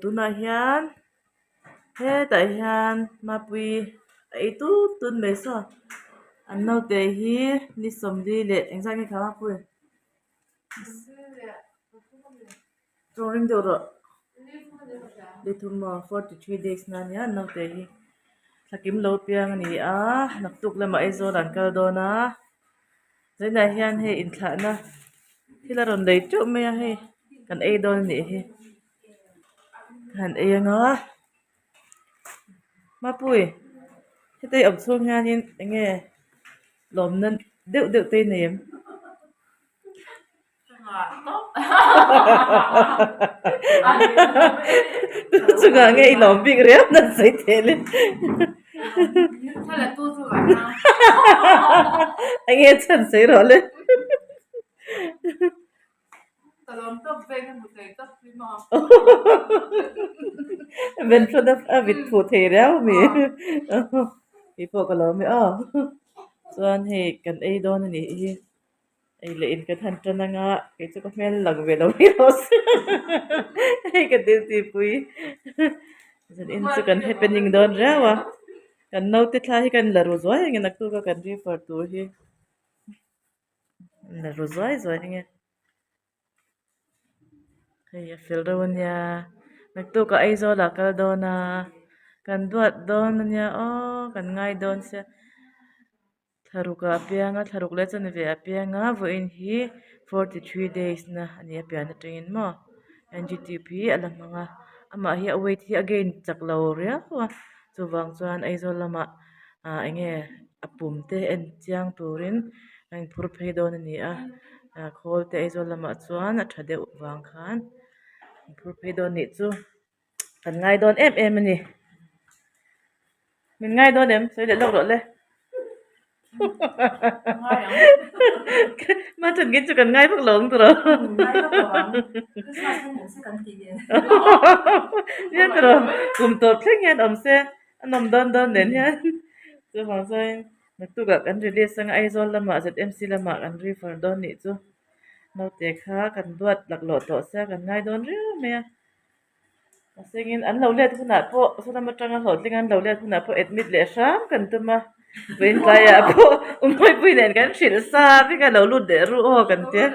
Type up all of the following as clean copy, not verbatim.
tunah hian hetah hian Mapuii a ei tut tut mai saw an naute hi ni sawmli leh engzat nge kha Mapuii tawng ring deuh rawh ni thum maw 43 days na ania an naute hi thla kim lo piang a ni a naktuk lamah Aizawl an kal dawn a tunah hian hei inthlahna thil a rawn lei teuh mai a hei kan ei dawn a nih hi ka han ei anga Mapuii heta i awm chhung hianin eng nge lawmna deuh deuh te i nei em? Chungah nge i lawm bik riau na sawi thei le eng nge chhan sawi rawh le. Venhrawn a vit phuh thei riau a mi tih pawh ka lawm e aw chuan hei kan ei dawn a nih hi. Ei leh in kan han tan anga kei chu ka hmel lang ve lo mai rawh se hei ka duty pui zan in chu kan happening dawn riau a kan naute thla hi kan la ru zuai ang e naktuk a kan refer tur hi la ru zuai zuai ang e hei a fel reuh ania naktuk ah Aizawl ah kal dawn a kan duat dawn ania aw kan ngai dawn sia. Thlaruk ah a piang a thlaruk leh chanve a piang a vawiin hi 43 days na a ni a pian atangin maw N_G tube hi a la hmang a amah hi a weight hi a gain chak lo riau a chuvang chuan Aizawl lamah ah eng nge a pum te en chiang turin a inphur phei dawn a ni a ah khawl te Aizawl lamah chuan a tha deuh vang khan inphur phei dawn nih chu. Kan ngai dawn em em a ni. Min ngai dawn em? Sawi leh lawk rawh le. Machhan ngei chu kan ngai vak lo ang tawh. Nia tawh kum tawp thleng hian awm se a nawm dawn dawn nen hian chuvang chuan naktukah kan release anga Aizawl lamah ZMC lamah kan refer dawn nih chu naute kha kan duat laklawh tawh sia kan ngai dawn riau mai a. A sengin an lo let hunah pawh saw atanga hlawhtling an lo let hunah pawh admit leh hram kan tum a vawiin tlaiah pawh Umawipuii nen kan hrilh sa vek a lo lut leh ru aw kan tia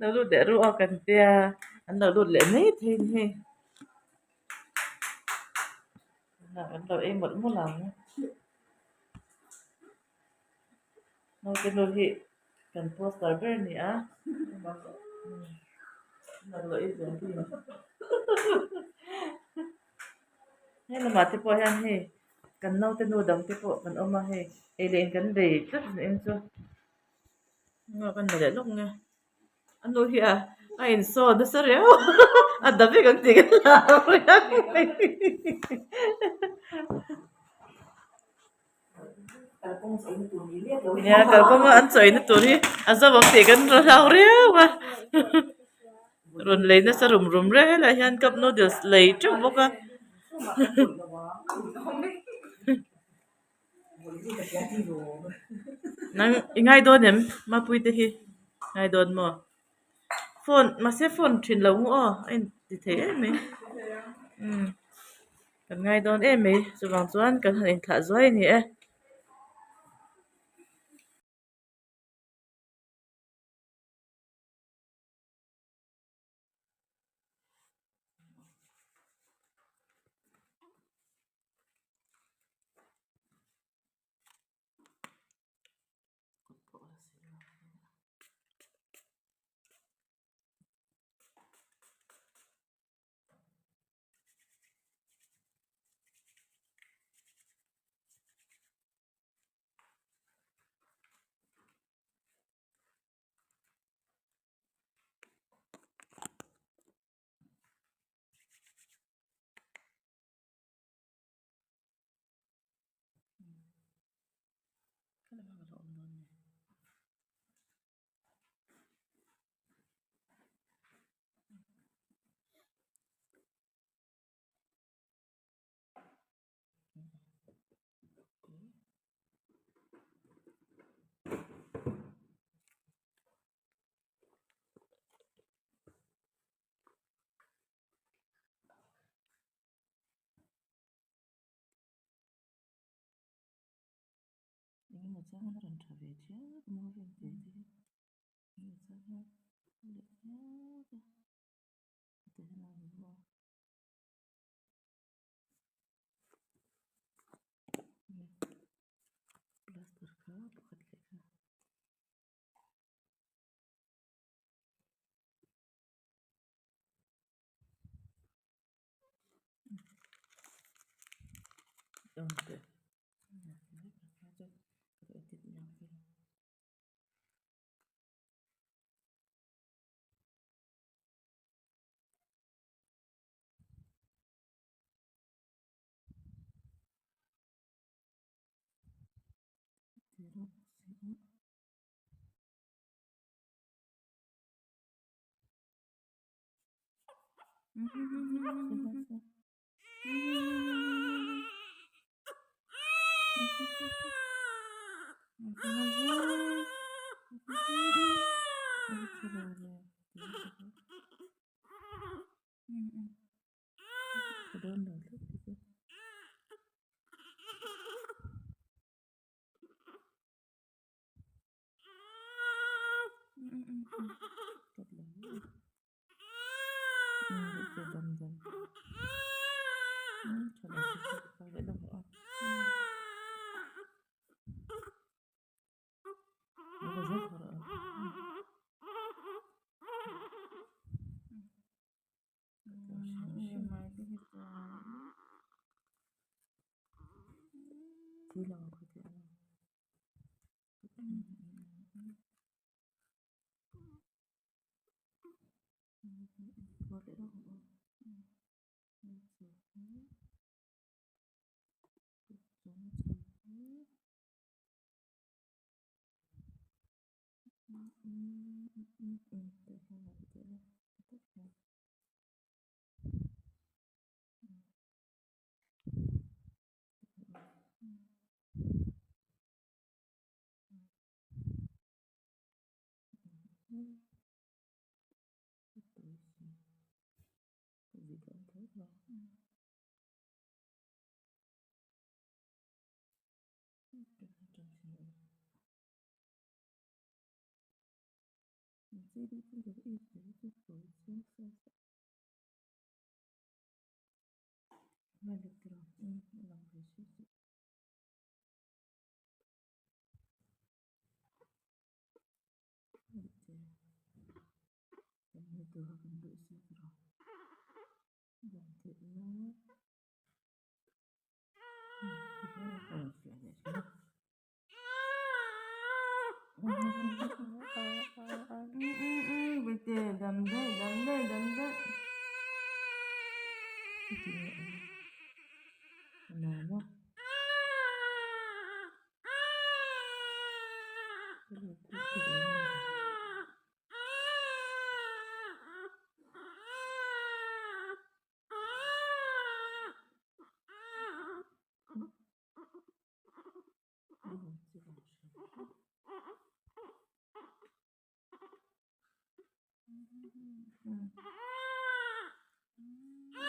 lo lut leh ru aw kan tia an lo lut leh mai thei a ni hei kan lo ei mawlh mawlh ang naute nu hi. Kan poster ber a ni a he lamah te pawh hian hei kan naute nu dang te pawh kan awm a hei ei leh in kan lei tlat a eng chu kan la leh lawk nge a nu hi a a insawn nasa riau a da vek ang tih ka hlau riau mai. Nia kalkawnga an chawi na tur hi a zo ang tih kan hlau riau a rawn lei nasa rum rum reng helaiah hian cup noodles lei teuh bawk a nang i ngai dawn em Mapuii te hi ngai dawn maw phone mahse phone thin lo ngu aw a inti thei em mai umm. Kan ngai dawn em mai chuvang chuan kan han inthlah zuai a ni e. chang hian a rawn tha ve thiap a maw heng te te hi engemaw chang hian a leh thiap a hetiang hian a awm a. Plaster kha pakhat leh kha.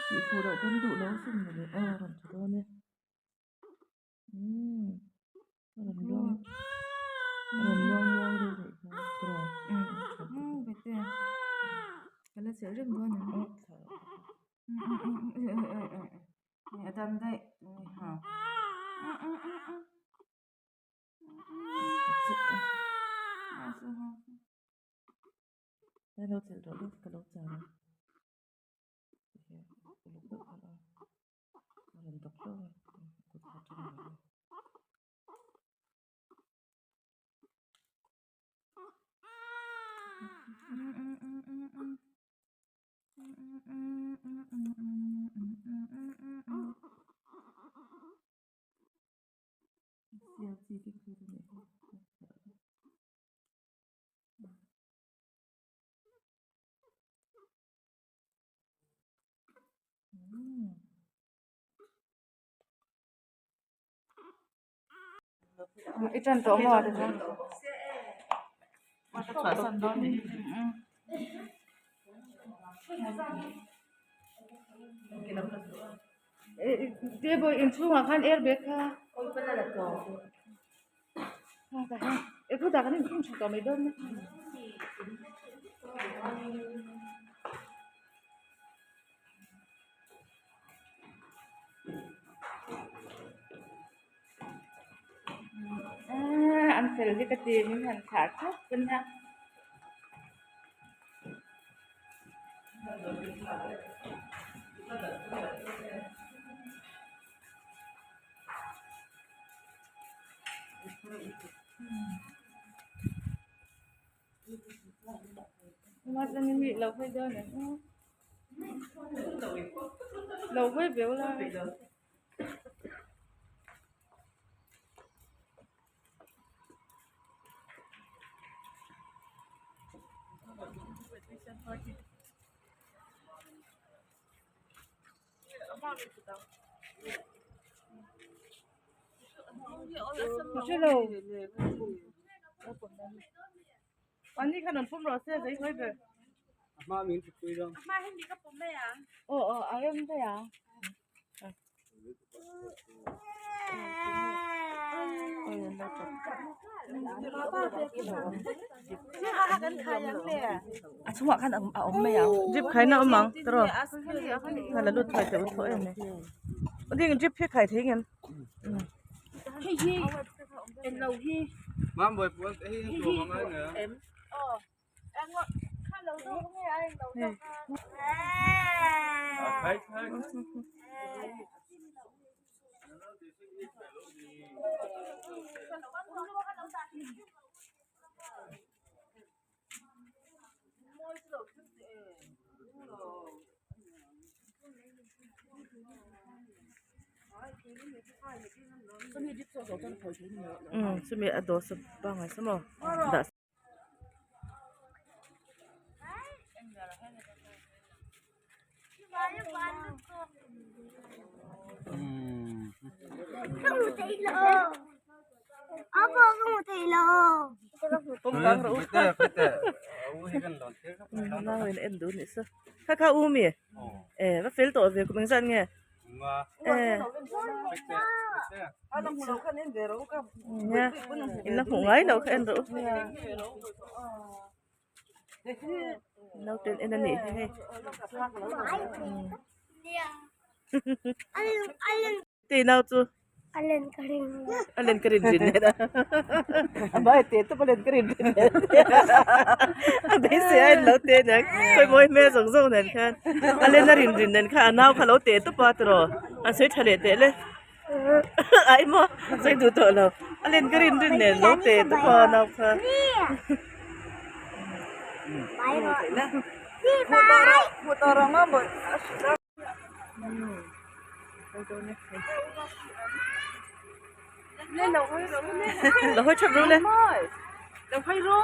Tih fuh loh pawn duh lo sin mawle aw a rawn tha dawn e umm a rawn luang a rawn luang muang deuh daih kha tiraw umm bete ka la chelh reng dawn ang a dam daih ha Hello chelh rawh deuh ka lo char a uluk deuh khan a a rawn dawk hlauh a kut kha a tang lo sial chi te khi chu nei I tan tawh maw te chuan chhuahsan dawn ni table inchhungah khan airbag kha. An fel hi ka ti min han thlah thlap a nia. Lo hawi ve ula. A chungah khan a awm mai ang. Jeep khaina awm ang tiraw kha la lut thuai teh u thaw em mai ding jeep hi khai thei ngem. Chumi a dawh pangngai saw maw dah. Kha kha u mi e va fel tawh ve kum engzat nge e in la hmuh ngai loh kha en rawh u naute en a nih hi hei tei nau chu A len ka ring a len ka rin rin nen a a hmai te tawp a len ka rin rin nen a beisei a en lo te aniang khawi mawi hmel zawng zawng nen khan a len a rin rin nen khan a nau kha lo te tawp a tiraw an sawi tha leh teh le ai maw sawi duh tawh lo a len ka rin rin nen lo te tawp a nau kha. Lo hawi thap ru le. Lo hawi ru.